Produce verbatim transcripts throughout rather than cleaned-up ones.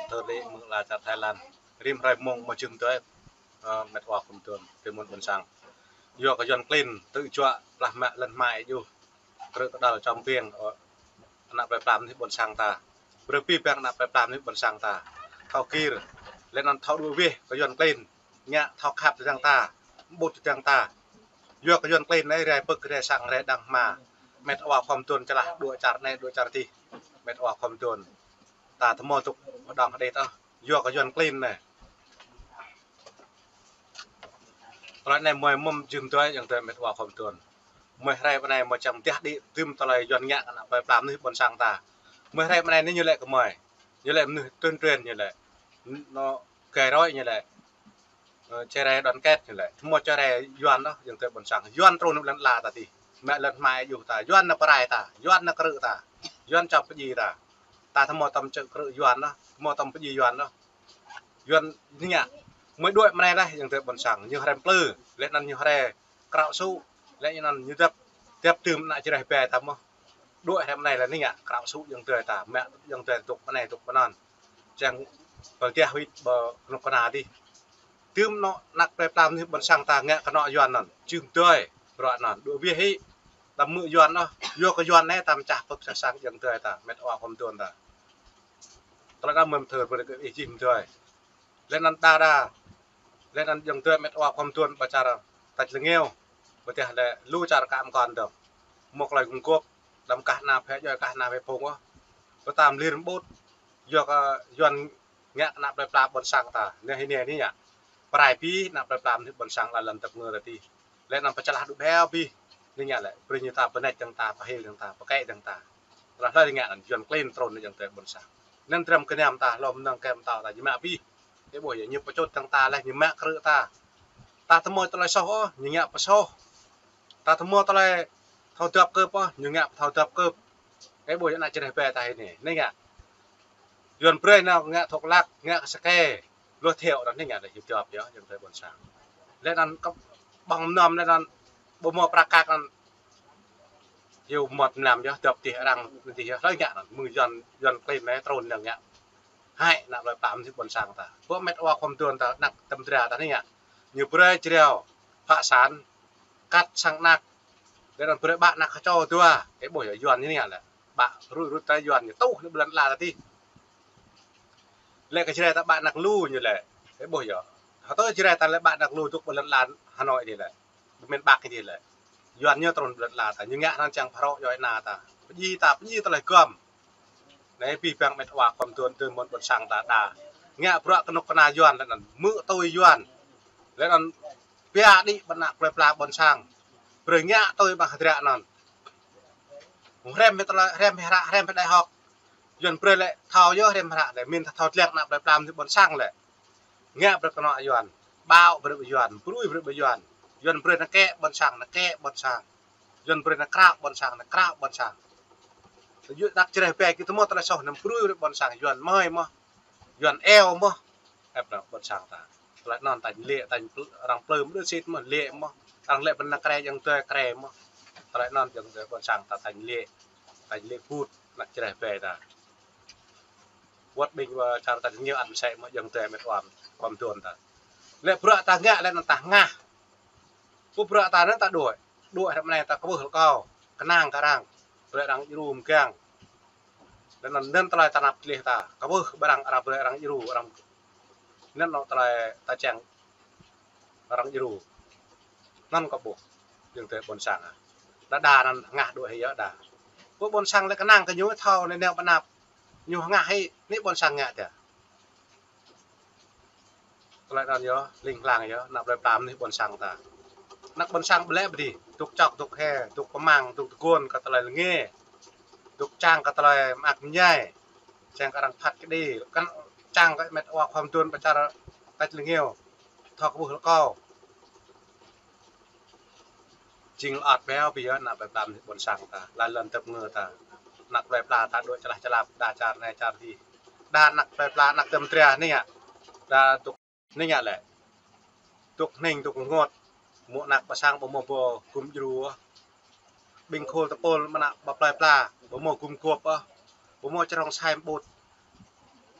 Tơlơi mơ̆ng ala čar Thái Lan. Rĭm hrơi mông mơ̆ jưh tui, ơ, met wa khŏm tuan, tơmŭn ƀôn sang. Yua kơ Yuan klin, tŭ juă, plah mă lŏn hmai juh. Krư̆ kơdăl čăm piêng, ơ, ană plơi pla mơnuih ƀôn sang ta. Brơi pĭ păng ană plơi pla mơnuih ƀôn sang ta. Thâo kir, lĕ anŭn thâo đuaĭ weh kơ Yuan klin. Ngă thâo khăp tơdang ta, ƀut tơdang ta. Yua kơ Yuan klin anai rai pơ̆k rai sang rai đang hma. Met wa khŏm tuan čơlah đuaĭ čar anai đuaĭ čar adih. Met wa khŏm tuan. Ta tơmŏ tŭk pơđong hơđeh tah. Yua kơ Yuan klin anai. Tơlơi anai mơi mơ̆m jưh tui, jưh tui met wa khŏm tuan. Mơi hrơi pơ anai mơi čang tiah đĭ tơm tơlơi Yuan ngă kơ ană plơi pla mơnuih ƀôn sang ta. Mơi hrơi pơ anai anai ñu lĕ kơ mơi. Ñu lĕ mơnuih tuyên truyền ñu lĕ. Nó gai roi ñu lĕ. Ơ, chia rẽ đoàn kết ñu lĕ. Tơmŏ chia rẽ Yuan đôč, jưh tui ƀôn sang. Yuan trŭn lŏn ala ta adih. Mă lŏn hmai juh ta. Yuan nao pơrai ta. Yuan nao krư̆ ta. Yuan čăm pơdjai ta. Ta tơmŏ tơm čơ̆ krư̆ Yuan đôč. Tơmŏ tơm pơdjai Yuan đôč. Yuan anai ngă. Mơi đuaĭ pơ anai đôč, jưh tui ƀôn sang. Ñu hrăm plư. Lĕ anŭn ñu hrăm krao su. Lĕ anŭn ñu dăp. Dăp tơm ană čơreh ƀe ta mơ̆. Đuaĭ hrăm anai lĕ anai ngă. Krao su jưh tui ta. Mă jưh tui tŭk pơ anai tŭk pơ anŭn. Čang pơl tiah wĭt ƀơ kơnuk kơna adih. Tơm anŏ ană plơi pla mơnuih ƀôn sang ta ngă kơ anŏ Yuan anŭn. Jưh tui, bruă anŭn. Đuaĭ weh hĭ. Tơm mơ̆ Yuan đôč. Yua kơ Yuan anai tơm čah pơ̆k čah sang jưh tui ta. Met wa khŏm tuan ta. Tơlơi anŭn mơ̆m thơ brơi kơ ih jưh tui. Lĕ anŭn đa đa. Lĕ anŭn jưh tui met wa khŏm tuan ƀă čar tač lơngeo. Ƀă tiah lĕ lu čar kăm kon dong. Mơ̆ tơlơi gum gôp. Đăm kah ană phe djai kah ană phe phung ôh. Ƀă tam lir ƀut. Yua kơ Yuan ngă kơ ană plơi pla ƀôn sang ta. Anai hĭ anai anai ngă. Pơrai pĭ ană plơi pla mơnuih ƀôn sang ala lŏn tơp ngơ ta adih. Lĕ anŭn pơčơlah đuaĭ ƀe pĭ. Anai ngă lĕ. Brơi ñu ta pơneč dơ̆ng ta, pơhil dơ̆ng ta, pơkĕ dơ̆ng ta. Tơlơi anai ngă anŭn Yuan klin trŭn jưh tui ƀôn sang. Anŭn dram kơnăm ta, lŏm nơ̆ng kem tao ta, ñu mă pĭ. Ih ƀuh yơh, ñu pơčut dơ̆ng ta lĕ, ñu mă krư̆ ta. Ta tơmŏ tơlơi soh ôh, ñu ngă pơsoh. Ta tơmŏ tơlơi thâo dăp kơp ôh, ñu ngă pơthâo dăp kơp. Ih ƀuh yơh ană čơreh ƀe ta hĭ anai. Anai ngă. Yuan brơi nao ngă thŏk lăk, ngă kơ sơkê. Lu thiu anŭn anai ngă lĕ hiu dăp yơh, jưh tui ƀôn sang. Lĕ anŭn kơ ƀơ̆ng mơnam lĕ anŭn ƀu hmâo prăk kăk anŭn. Hiu mŏt mlam yơh, dăp tih arăng tih yơh, hlơi ngă anŭn. Mơ̆ng Yuan, Yuan klin anai trŭn nao ngă. Hai, ană plơi pla mơnuih ƀôn sang ta. Ƀuh met wa khŏm tuan ta, ană tơm dra ta anai ngă. Ñu brơi jrao, phă san, kăt sang ană. Lĕ anŭn brơi ƀă ană kơčô dua. Ih ƀuh yơh Yuan anai ngă lĕ. Ƀă rui rui ta Yuan ñu tuh lĕ ƀơi lŏn ala ta adih. Lĕ kơ Jrai ta ƀă ană lu ñu lĕ. Ih ƀuh yơh. Hơtơ Jrai ta lĕ ƀă ană lu dŏ ƀơi lŏn ala Hà Nội adih lĕ. Ƀơi miền Bắc adih lĕ. Yuan ñu trŭn ƀơi lŏn ala ta. Ñu ngă anŭn čang phrâo djuai ana ta. Pơdjai ta, pơdjai tơlơi gơ̆m. Anai pĭ păng met wa khŏm tuan tơmŏn ƀôn sang ta đa. Ngă bruă kơnuk kơna Yuan lĕ anŭn. Hmư̆ tui Yuan. Lĕ anŭn pia đĭ ƀơi ană plơi pla ƀôn sang. Brơi ngă tui ƀă hơdră anŭn. Hrăm hĭ tơlơi, hrăm hĭ hră, hrăm hĭ đại học. Yuan brơi lĕ thâo yơh hrăm hră lĕ, min thâo tlăng ană plơi pla mơnuih ƀôn sang lĕ. Ngă brơi kơ anŏ Yuan, ƀao brơi ƀơi Yuan, brui brơi ƀơi Yuan. Yuan brơi nao kĕ ƀôn sang, nao kĕ ƀôn sang. Yuan brơi nao krao ƀôn sang, nao krao ƀôn sang. Yua ană čơreh ƀe kơ tơmŏ tơlơi soh anŭn brui brơi ƀôn sang, Yuan mơi mơ̆. Yuan eo mơ̆. Ĕp nao ƀôn sang ta. Tơlơi anŭn tañ lĕ, tañ pl-, arăng plư mơ̆ đơ sĭt mơ̆, lĕ mơ̆. Arăng lĕ ƀơi ană kre jưh tui kre mơ̆. Tơlơi anŭn jưh tui ƀôn sang ta tañ lĕ. Tañ lĕ put, ană čơreh ƀe ta. Wơ̆t ƀing wa čar ta ñu ăn sĕ mơ̆ jưh tui met wa khŏm tuan ta. Lĕ bruă ta ngă lĕ anŭn ta hngah. Ƀu bruă ta anŭn ta đuaĭ. Đuaĭ hrăm anai ta kwưh rơkâo. Kơnang kơ arăng. Brơi arăng djru mơgang. Lĕ anŭn anŭn tơlơi ta năp tleh ta. Kwưh ƀơi arăng, arăng brơi arăng djru, arăng anŭn anŏ tơlơi ta čang arăng djru. Anŭn kơ ƀuh. Jưh tui ƀôn sang ah. Đa đa anŭn hngah đuaĭ hĭ yơh đa. Ƀu ƀôn sang lĕ kơnang kơ ñu thâo anai nao pơ anăp. Ñu hngah hĭ, anai ƀôn sang ngă tah. Tơlơi anŭn yơh, ling lang yơh, ană plơi pla mơnuih ƀôn sang ta. Ană ƀôn sang ƀlĕ ƀơdih, dŏ čŏk, dŏ he, dŏ pơmang, dŏ tơguan kơ tơlơi lơnge. Dŏ čang kơ tơlơi mơak mơñai. Čang kơ arăng phat kơđi, kăn čang kơ met wa khŏm tuan ƀă čar tač lơngeo. Thâo kwưh rơkâo. Jing lŏt ƀeo ƀiă ană plơi pla mơnuih ƀôn sang ta, lŏn lŏn tơp ngơ ta. Ană plơi pla ta đuaĭ čơlah čơlap, đa čar anai čar adih. Đa ană plơi pla, ană tơm dra anai ngă. Đa dŏ anai ngă lĕ. Dŏ hnĭng dŏ rơngot. Mơ̆ ană ƀă sang ƀu hmâo pô gum djru. Ƀing khul tơpul mơ̆ ană ƀă plơi pla, ƀu hmâo gum gôp ôh. Ƀu hmâo čơrông sai ƀut.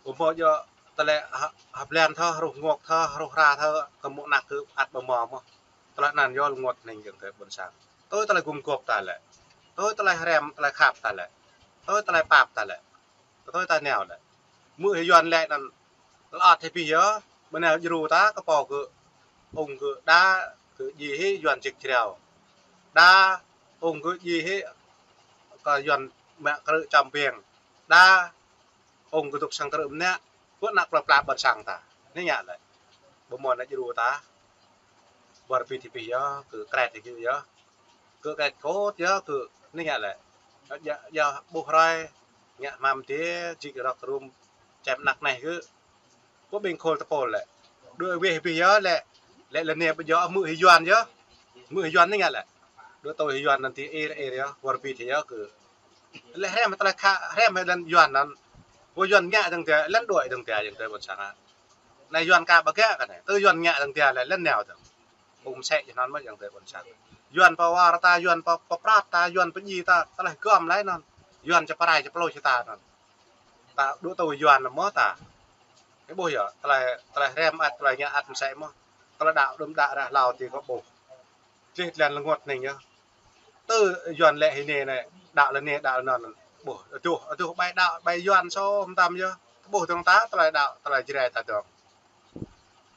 Ƀu mơ̆ yơh, tơlơi ha-, hơblan thâo, hruh ngŏk thâo, hruh hra thâo, kơ mơ̆ng anăk kơ ăt ƀu mơ̆ mơ̆. Tơlơi anŭn yơh lŏn ngŏt anai ayŏng adơi ƀôn sang. Tui tơlơi gum gŏp ta lĕ. Tui tơlơi hrăm, tơlơi khăp ta lĕ. Tui tơlơi pap ta lĕ. Tui ta nao lĕ. Hmư̆ hĭ Yuan lĕ anŭn, lơ̆t hĭ pih yơh, ƀơi anai djru ta, kơ pô kơ, ung kơ đa, kơ djai hĭ Yuan čĭk črao. Đa, ung kơ djai hĭ, kơ Yuan mă krư̆ čăm piêng. Đa, ung kơ dŏ sang krư̆ mơnă, kơ anăk plơi pla ƀôn sang ta. Anai ngă lĕ. Ƀu mơ̆ anai djru ta. Ƀơi rơbit hĭ pih yơh, kơ kret hĭ yơh. Kơ kret kôt yơh, kơ anai ngă lĕ. Yơh, yơh ƀuh rai, ngă hmam tê, jik rơ̆k rŭm, čem anăk anai kơ. Kơ ƀing khul tơpul lĕ. Đuaĭ wĕh pih yơh lĕ, lĕ lĕ anai ƀu djơ̆ hmư̆ hĭ Yuan yơh. Hmư̆ hĭ Yuan anai ngă lĕ. Đuaĭ tui hĭ Yuan anŭn tê ir ir yơh, ƀơi rơbit hĭ yơh kơ. Lĕ hrăm tơlơi khăp, hrăm hĭ lŏn Yuan anŭn. Ƀu Yuan ngă dơ̆ng tê, lŏn đuaĭ dơ̆ng tê, ayŏng adơi ƀôn sang ah. Anai Yuan ka ƀu gă kơ anai, tơ Yuan ngă dơ̆ng tê lĕ, lŏn nao dơ̆ng. Ung sĕ jơhnăn mơ̆ ayŏng adơi ƀôn sang. Yuan pơwar ta, Yuan pơ-, pơprat ta, Yuan pơdjai ta, tơlơi gŏm laih anŭn. Yuan čơprai čơplôč ta anŭn. Ta đuaĭ tui Yuan mơ̆ ta. Ih ƀuh yơh, tơlơi, tơlơi hrăm ăt, tơlơi ngă ăt mơsĕ mơ̆. Tơlơi đaŏ đưm đă ră hlâo tê kơ ƀuh. Čih tơlơi lŏn ngŏt anai yơh. Tơ Yuan lĕ hĭ anai anai, đaŏ lĕ anai, đaŏ lĕ anŭn. Ƀuh, aduh, aduh ƀai đaŏ, ƀai Yuan sô mơtam yơh. Ƀuh dơ̆ng ta, tơlơi đaŏ, tơlơi Jrai ta dơ̆ng.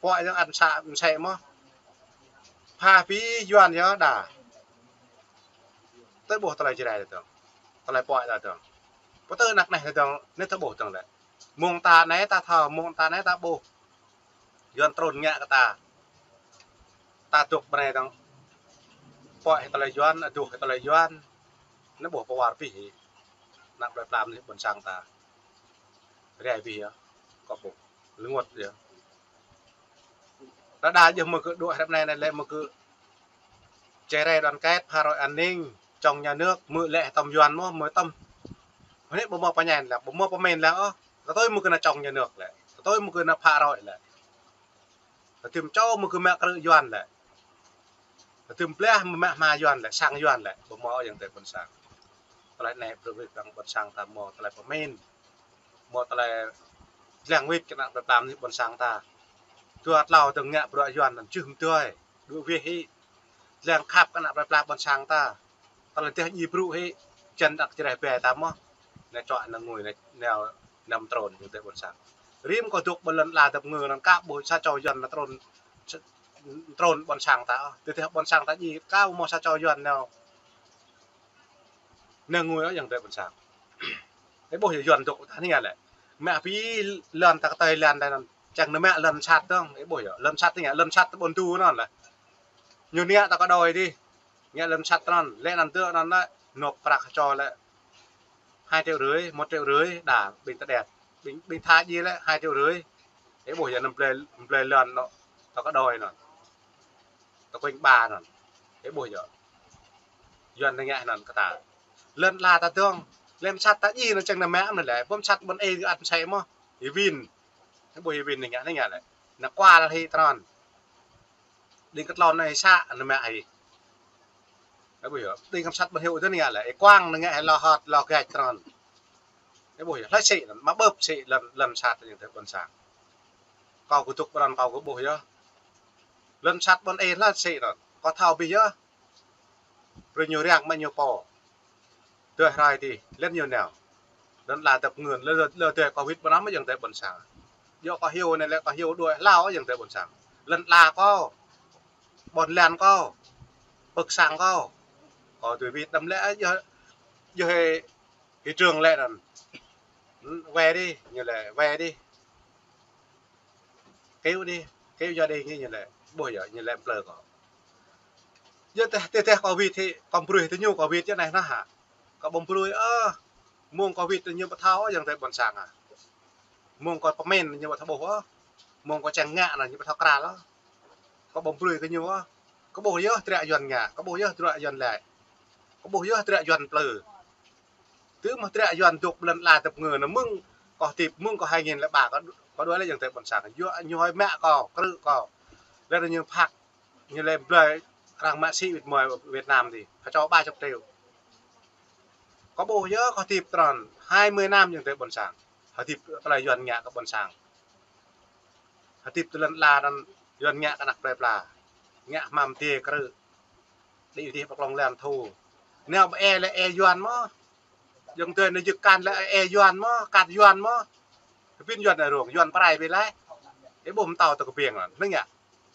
Pô ayŏng ăt sa mơsĕ mơ̆. Pha pih Yuan yơh đa. Tơ ƀuh tơlơi Jrai ta dơ̆ng. Tơlơi pô ta dơ̆ng. Pơtơ anăk anai ta dơ̆ng, anai ta ƀuh dơ̆ng lĕ. Mơ̆ng ta anai ta thâo, mơ̆ng ta anai ta ƀuh. Yuan trŭn ngă kơ ta. Ta dŏ ƀơi anai dơ̆ng. Pô hĭ tơlơi Yuan, aduh hĭ tơlơi Yuan. Anai ƀuh pơwar pih hĭ. Anăk plơi pla mơnuih ƀôn sang ta. Rai pih yơh. Kơ ƀuh. Lŏn ngŏt yơh. Đa đa yơh mơ̆ kơ đuaĭ hrăm anai anai lĕ mơ̆ kơ Jrai đoàn kết, phá rối an ninh, chống nhà nước, mơ̆ lĕ tơm Yuan mơ̆, mơ̆ tơm. Hơnĭ ƀu mơ̆ pơñen lĕ, ƀu mơ̆ pơmĭn lĕ, ôh. Kơ tui mơ̆ kơ anai chống nhà nước lĕ, kơ tui mơ̆ kơ anai phá rối lĕ. Kơ tui mơ̆ čô mơ̆ kơ mă krư̆ Yuan lĕ. Kơ tui mơ̆ blah mă hma Yuan lĕ, sang Yuan lĕ, ƀu mơ̆ ayŏng adơi ƀôn sang. Tơlơi anai brơi wĭt kơ ƀôn sang ta mơ̆ tơlơi pơmĭn. Mơ̆ tơlơi lăng wĭt kơ anăk plơi pla mơnuih ƀôn sang ta. Dua tlâo dơ̆ng ngă bruă Yuan anŭn čih mơ̆ tui. Đuaĭ wĕh hĭ. Lăng khăp kơ anăk plơi pla ƀôn sang ta. Tơlơi teh djai brŭ hĭ. Čan đăk čreh ƀe ta mơ̆. Anai čuă anai ngui anai nao năm trŭn ayŏng adơi ƀôn sang. Rĭm kơ dŏ ƀơi lŏn ala dap ngơ anŭn ka ƀuh sa čô Yuan anŭn trŭn, trŭn ƀôn sang ta. Tơdah ƀôn sang ta djai ka mơ̆ sa čô Yuan nao. Anai ngui ayŏng adơi ƀôn sang. Ih ƀuh yơh Yuan dŏ ta anai lĕ. Mă pih lŏn ta kơ tơi lŏn ta anŭn. Čang anai mă lŏn sat dơ̆ng. Ih ƀuh yơh, lŏn sat anai, lŏn sat ta ƀôn du anŭn lĕ. Ñu ngă ta kơ đôi dih. Ngă lŏn sat anŭn, lĕ anŭn tơ anŭn lĕ, nộp prăk čô lĕ. Hai triệu rưỡi, một triệu rưỡi, đa, ƀing ta đet. Ƀing, ƀing Tha djai lĕ, hai triệu rưỡi. Ih ƀuh yơh anŭn blơi, blơi lŏn anŭn. Ta kơ đôi anŭn. Ta kuing ba anŭn. Ih ƀuh yơh. Yuan ta ngă anŭn kơ ta. Lŏn ala ta dơ̆ng. Lŏn sat ta djai anŭn čang anai mă anŭn lĕ. Ƀu sat ƀôn ih ăt mơsĕ mơ̆. Ih wĭn. Ih ƀuh ih wĭn anai ngă, anai ngă lĕ. Anai kual hĭ trŭn. Đing kơ tlôn anai sa anai mă hĭ. Ih ƀuh yơh. Đing kơ sat ƀôn hyu dơ̆ng anai lĕ. Ih kuang anai ngă hĭ lo hot, lo gač trŭn. Ih ƀuh yơh. Hlơi sĭ anŭn, mă ƀơ̆p sĭ lŏn, lŏn sat ayŏng adơi ƀôn sang. Kâo kơ dŏ ƀơi anŭn kâo kơ ƀuh yơh. Lŏn sat ƀôn ih hlơi sĭ anŭn. Kâo thâo abih yơh. Brơi ñu răng mă ñu pô. Tơl hrơi dih, lŏn ñu nao. Lŏn ala dap ngơ, lŏn, lŏn, lŏn tơlơi Covid ƀơi anŭn mơ̆ ayŏng adơi ƀôn sang. Yua kơ hyu anai lĕ kơ hyu đuaĭ hlâo ayŏng adơi ƀôn sang. Lŏn ala kâo. Ƀôn lan kâo. Pơ̆k sang kâo. Kâo tui wĭt đăm lĕ yơh, yơh hĭ, hĭ trường lĕ anŭn. Wĕ dih, ñu lĕ wĕ dih. Kêu đi, kêu gia đình ñu lĕ, ƀuh yơh, ñu lĕ plơi kâo. Yơh tơdah, tơdah Covid hĭ, kâo brơi tơ ñu Covid yơh anai nah hă. Kâo ƀu brơi ôh, mơ̆ng Covid tơ ñu ƀu thâo ayŏng adơi ƀôn sang ah. Mơ̆ng kâo pơmĭn ñu ƀu thâo ƀuh ôh. Mơ̆ng kâo čang ngă anŭn ñu ƀu thâo kral ôh. Kâo ƀu brơi kơ ñu ôh. Kâo ƀuh yơh dră Yuan ngă, kâo ƀuh yơh dră Yuan lĕ. Kâo ƀuh yơh dră Yuan plư. Tơ mơ̆ dră Yuan dŏ ƀơi lŏn ala dap ngơ anŭn mơ̆ng kâo hơdip mơ̆ng kâo hai nghìn lẻ ba kâo, kâo đuaĭ lĕ ayŏng adơi ƀôn sang. Yua ñu hơi mă kâo, krư̆ kâo. Lĕ ñu phak, ñu lĕ blơi arăng mă sĭ wĭt mơ̆ Việt Nam dih. Kâo čô ba chục triệu. Kâo ƀuh yơh kâo hơdip trŭn hai mươi năm ayŏng adơi ƀôn sang. Hơdip tơlơi Yuan ngă kơ ƀôn sang. Hơdip tơlơi lŏn ala anŭn Yuan ngă kơ ană plơi pla. Ngă hmam dê krư̆. Đĭ dih pơklŏng lăn thu. Nao ƀơi lĕ ê Yuan mơ̆. Yŏng tơi nao jơk akan lĕ ê Yuan mơ̆, akan Yuan mơ̆. Kơ pĭn Yuan anai rông, Yuan pơrai ƀiă lĕ. Ih ƀuh mơtâo tơ kơpiêng anŭn, nơ̆ng yă.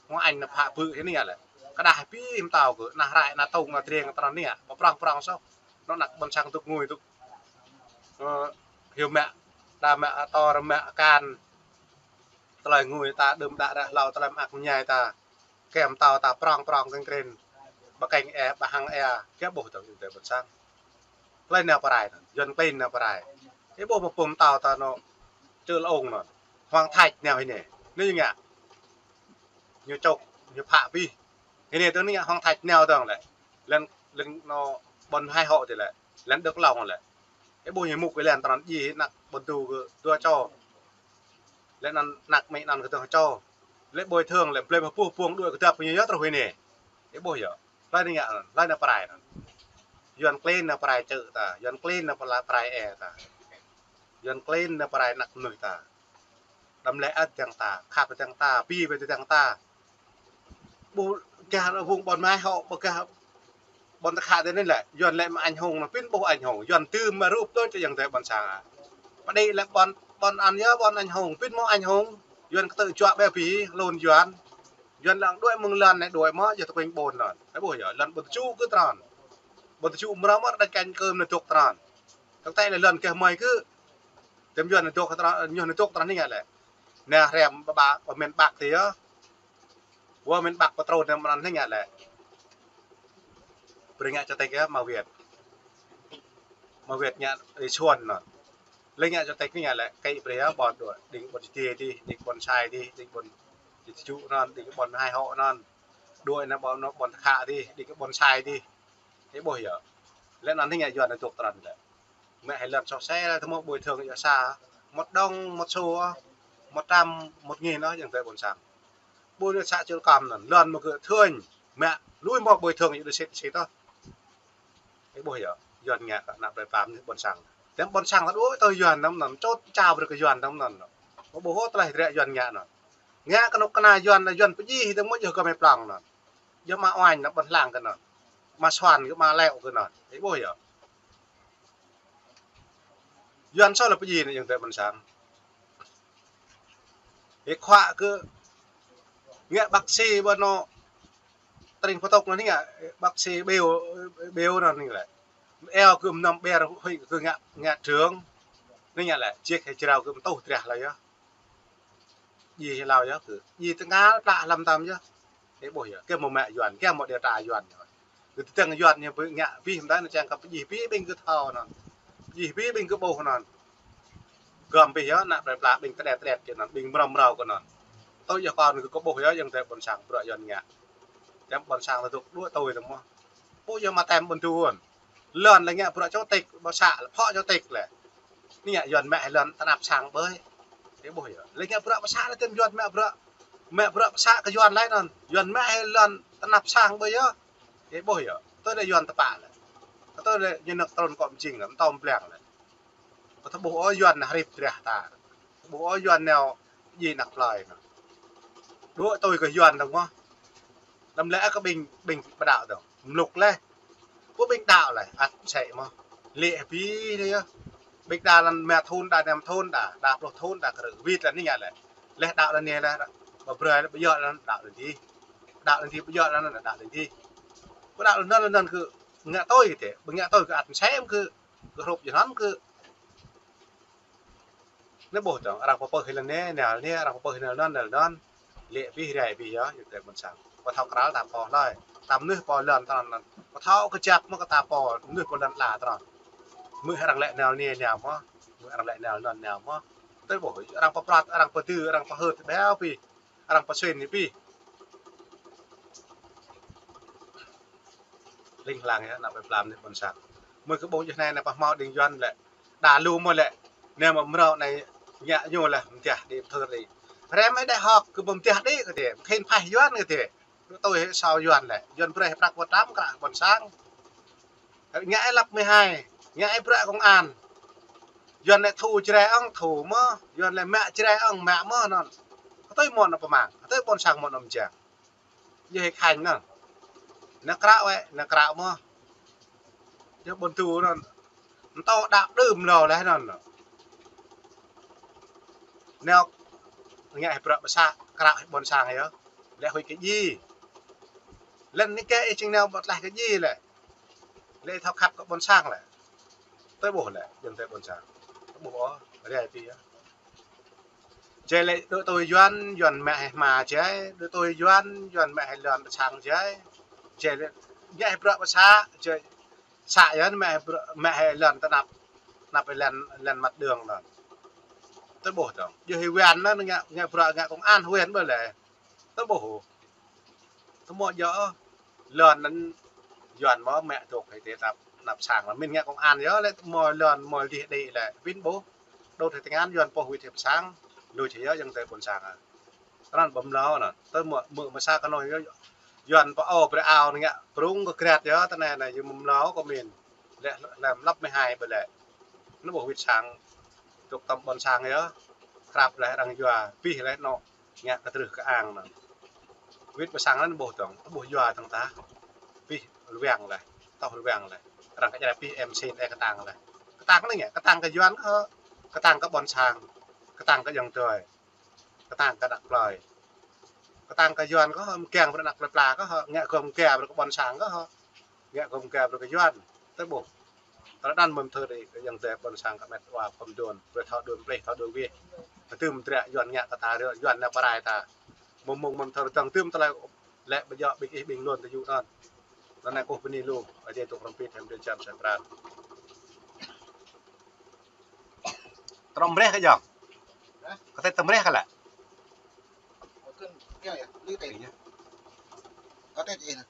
Hmâo añ nao phă pơ̆ hĭ nơ̆ng yă lĕ. Kơđah pĭ mơtâo kơ, nao rai, nao tông, nao triêng, tơrŏn nơ̆ng yă. Pơprŏng prŏng soh. Nao ană ƀôn sang dŏ ngui tŭ. Ơ, hyu mă, đa mă ator, mă akan. Tơlơi ngui ta đưm đă ră hlâo, tơlơi mơak mơñai ta. Kơ mơtâo ta prŏng prŏng keng kren. Ƀơkeng ê, ƀơhăng ê, kơ ƀuh tơ, tơ ƀôn sang. Tơlơi nao pơrai anŭn, Yuan klin nao pơrai. Ih ƀuh pơpŭ mơtâo ta nao, čư̆ lông anŭn. Hoàng Thạch nao hĭ nê. Nê ngă. Ñu čŏk, ñu phă pĭ. Hĭ nê tơ nê ngă Hoàng Thạch nao tơ̆ng lĕ. Lĕn, lĕn nao ƀôn Hai Hŏ tơ lĕ. Lĕn Đắk Lông lĕ. Ih ƀuh ñu mŭk kơ lĕn tơrŏn djai hĭ ană ƀôn du kơ dua čô. Lĕ anŭn ană mĭ anŭn kơ dua čô. Lĕ bồi thường lĕ blơi pơpŭ pơpŭng đuaĭ kơdŏp ñu yơh truh hĭ nê. Ih ƀuh yơh. Hlơi nao ngă anŭn, hlơi nao pơrai anŭn. Yuan klin nao pơrai čư̆ ta, Yuan klin nao pơrai ê ta. Yuan klin nao pơrai ană mơnuih ta. Đăm lĕ ăt dăng ta, khăp dăng ta, pĭ ƀĕ dăng ta. Ƀuh gah vùng ƀôn Hai Hŏ, ƀuh gah ƀôn Tơkhă tơ nê lĕ, Yuan lĕ mă anh hùng anŭn, pĭn ƀuh anh hùng. Yuan tŭ mă rup tui čơ yŏng tơi ƀôn sang. Pơđĭ lĕ ƀôn, ƀôn anŭn yơh ƀôn anh hùng, pĭn mơ̆ anh hùng. Yuan kơtư̆ juă ƀĕ pĭ, lŏn Yuan. Yuan lăng đuaĭ mơ̆ng lŏn anai đuaĭ mơ̆, yơh tơkuing ƀôn anŭn. Ih ƀuh yơh, lŏn ƀôn tơču kơ tơrŏn. Ƀôn tơču mrâo mơ̆ đa kanh kơm nao dŏ tơrŏn. Tơ̆ng tơlơi lŏn kơ mơi kơ. Tơm Yuan nao dŏ tơrŏn, ñu nao dŏ tơrŏn nơ̆ng yă lĕ. Nao hrăm ƀă ƀă, ƀă mĭn ƀăk tơ yơh. Wơ̆t mĭn ƀăk pơtrô nao mơnăn nơ̆ng yă lĕ. Brơi ngă chủ tịch yơh, mă Việt. Mă Việt ngă ri suan anŭn. Lĕ ngă chủ tịch nơ̆ng yă lĕ, kĕ brơi yơh ƀôn đuaĭ, đing ƀôn Čơđê dih, đing ƀôn Sai dih, đing ƀôn Čơčŭ anŭn, đing ƀôn Hai Hŏ anŭn. Đuaĭ nao ƀôn, ƀôn Tơkhă dih, đing ƀôn Sai dih. Ih ƀuh yơh. Lĕ anŭn nơ̆ng yă Yuan nao dŏ tơrŏn lĕ. Mă hĭ lŏn soh sel, tơmơ̆ bồi thường yơh sa. Một đồng, một xu, một trăm, một nghìn yơh, yŏng tơi ƀôn sang. Ƀu nao sa čư̆ kăm anŭn, lŏn mơ̆ kơ thưn, mă lui mơ̆ bồi thường yơh đơ sĭt sĭt tơ̆. Ih ƀuh yơh, Yuan ngă kơ ană plơi pla ƀôn sang. Tơm ƀôn sang ta đuaĭ tui Yuan anŭn anŭn, čut čao brơi kơ Yuan anŭn anŭn. Ƀu ƀuh tơlơi dră Yuan ngă anŭn. Ngă kơnuk kơna Yuan, Yuan pơjing tơmơ̆ yơh kơ mơi plŏng anŭn. Yơh mă oanh anŭn, ƀôn hlang kơ anŭn. Mă suan kơ, mă leo kơ anŭn. Ih ƀuh yơh. Yuan soh lĕ pơjing anŭn yŏng tơi ƀôn sang. Ih khua kơ ngă bác sĩ ƀơi anŭn tring pơtŏk anŭn nơ̆ng yă, bác sĩ ƀiu, ƀiu anŭn nơ̆ng lĕ. Eo kơ mơnam ƀer huĭ kơ ngă, ngă trưởng. Nơ̆ng yă lĕ, jek hĭ jrao kơ mơtuh drah lơi yơh. Djai hĭ hlâo yơh kơ. Djai tơngal plă hlăm tăm yơh. Ih ƀuh yơh. Kơ mơ̆ mă Yuan, kơ mơ̆ điều tra Yuan yơh. Kơ tơdang Yuan ñu ƀu ngă pĭ hơmdai nao čang kơ pơjing pĭ ƀing kơ thâo anŭn. Pơjing pĭ ƀing kơ ƀuh anŭn. Gơ̆m pĭ yơh, ană plơi pla ƀing tơđet tơđet kơ anŭn, ƀing mrâo mrâo kơ anŭn. Tui yơh kâo anŭn kơ ƀuh yơh, yŏng tơi ƀôn sang bruă Yuan ngă. Tơm ƀôn sang ta dŏ đuaĭ tui tơmơ̆. Ƀu yơh mă tơm ƀôn tuôn. Lŏn lĕ ngă bruă chủ tịch, ƀă să lĕ phó chủ tịch lĕ. Nơ̆ng yă Yuan mă hĭ lŏn tơnap sang ƀơi. Ih ƀuh yơh. Lĕ ngă bruă ƀă să lĕ tơm Yuan mă bruă. Mă bruă ƀă să kơ Yuan lĕ anŭn. Yuan mă hĭ lŏn tơnap sang ƀơi yơh. Ih ƀuh yơh. Tui lĕ Yuan tơpă lĕ. Tui lĕ ñu nao trŭn kŏ mơjing lĕ, mơtâo mơblang lĕ. Kơ ta ƀuh ôh Yuan nao hrip drah ta. Ƀuh ôh Yuan nao djai ană plơi anŭn. Đuaĭ tui kơ Yuan dơ̆ng mơ̆. Đăm lĕ kơ ƀing, ƀing pơđao dơ̆ng. Mlŭk lĕ. Ƀu ƀing đao lĕ, ăt sĕ mơ̆. Lĕ hĭ pĭ lĕ yơh. Ƀing đa lăn mă thun đa, năm thun đa, đa pluh thun đa, krư̆ wĭt lĕ nơ̆ng yă lĕ. Lĕ đao lăn nê lĕ, ƀă brơi lĕ, ƀu djơ̆ lăn đao lăn dih. Đao lăn dih, ƀu djơ̆ lăn đao lăn dih. Ƀu đao lăn anŭn, lăn anŭn kơ ngă tui kơ tê. Ƀu ngă tui kơ ăt sĕ mơ̆ kơ, kơ hrup jơnăn kơ. Nê ƀuh dơ̆ng, arăng pơpơh hĭ lăn nê, nao lăn nê, arăng pơpơh hĭ lăn anŭn, lăn anŭn. Lĕ pĭ rai pĭ yơh, yŏng tơi ƀôn sang. Pơthâo krăl ta pô hlơi. Ta mơnuih pô lŏn tơnăn anŭn. Pơthâo kơjăp mơ̆ kơ ta pô, mơnuih pô lŏn ala tơnăn. Mơ̆ arăng lĕ nao lăn nê nao mơ̆, mơ̆ arăng lĕ nao lăn anŭn nao mơ̆. Tui ƀuh, arăng pơprăt, arăng pơdư, arăng pơhưt, ƀiă pĭ. Arăng pơsuin ñu pĭ. Ling lang yơh, ană plơi pla mơnuih ƀôn sang. Mơi kơ ƀuh djơ̆ anai, anai pơhmâo đing Yuan lĕ. Đa lu mơ̆ lĕ. Anai mă mrâo anai ngă ñu lĕ, mơdah đĭ mơthưr đĭ. Hrăm ih đe hŏk kơ ƀu mơdah đĭ kơ tê. Mơkhĭn phaih Yuan kơ tê. Đuaĭ tui hĭ asâo Yuan lĕ. Yuan brơi prăk wơ̆t tăm kră ƀôn sang. Ngă ih lăp mơhai. Ngă ih bruă công an. Yuan lĕ thu Jrai ŏng thu mơ̆, Yuan lĕ mă Jrai ŏng mă mơ̆ anŭn. Hơtơi mơ̆n anŭn pơmang, hơtơi ƀôn sang mơ̆n anŭn mơjang. Yơh hĭ khañ anŭn. Nao krao wĕ, nao krao mơ̆. Yơh ƀôn tu anŭn. Ntô đăp đưm lô leh anŭn. Nao ngă hĭ bruă pơsă, krao hĭ ƀôn sang yơh. Lĕ huĭ kơ djai. Lĕ anai kơ ih jing nao ƀu tlaih kơ djai lĕ. Lĕ thâo khăp kơ ƀôn sang lĕ. Tơi ƀuh lĕ, jing tơi ƀôn sang. Tơi ƀuh ôh, rai pi yơh. Jai lĕ đu tui Yuan, Yuan mă hĭ hma jai, đu tui Yuan, Yuan mă hĭ lŏn pơsang jai. Jai lĕ, ngă hĭ bruă pơsă, jai să Yuan mă hĭ bruă, mă hĭ lŏn tơnap, tơnap hĭ lŏn, lŏn mặt đường anŭn. Tơi ƀuh dơ̆ng. Yơh hĭ Yuan anŭn ngă, ngă bruă ngă công an huyện ƀơi lĕ. Tơi ƀuh. Tơmơ̆ yơh, lŏn anŭn Yuan mơ̆ mă dŏ hĭ tơnap, tơnap sang. Mĭn ngă công an yơh lĕ tơmơ̆ lŏn mơ̆ dih đĭ lĕ. Wĭn ƀuh. Đôč hĭ tơngan Yuan pŏh wĭt hĭ pơsang. Lui hĭ yơh jing tơi ƀôn sang. Tơnăn ƀu mlâo anŭn. Tơmơ̆ mơ̆ mơsa kơ anŭn yơh. Yuan pơ-âu brơi ao ngă prung kơ grĕt yơh. Tơnai anai yơh mlâo kơ mĭn. Lĕ lăm lăp mơhai ƀơi lĕ. Anŭn ƀuh wĭt sang. Dŏ tơm ƀôn sang yơh. Krăp leh arăng yua. Pih leh anŭn. Ngă kơ trưh kơ ang anŭn. Wĭt pơsang anŭn ƀuh dơ̆ng, ƀuh yua dơ̆ng tah. Pih rơwang leh, tŏh rơwang leh. Arăng kơ jrăp pih em sin ê kơtang leh. Kơtang anai ngă, kơtang kơ Yuan kơ, kơtang kơ ƀôn sang, kơtang kơ jơ̆ng tơi, kơtang kơ đăk plơi. Kơtang kơ Yuan kơ, mơkiăng brơi đăk plơi pla kơ, ngă gơ̆m mơkiăng brơi kơ ƀôn sang kơ. Ngă gơ̆m mơkiăng brơi kơ Yuan. Tơi ƀuh. Tơlơi anŭn mơ̆n thơ đĭ, kơ jơ̆ng tơi ƀôn sang kơ met wa khŏm đôn. Brơi thâo đôn plih, thâo đôn wih. Kơ tơm dră Yuan ngă kơ ta rơ, Yuan nao pơrai ta. Mơ̆ng mơ̆ng mơ̆n thơ dơ̆ng tơm tơlơi lĕ ƀu djơ̆ ƀing ih ƀing lŏn tơjuh anŭn. Anŭn anai kơkuh bơni lu, Ơi Adai tŭ hrŏm pit hăm dêh čăm sa pran. Tơm reh kơ jơ̆ng. Hă? Kơ tơm reh kơ lĕ. Kơ tơm reh kơ lĕ.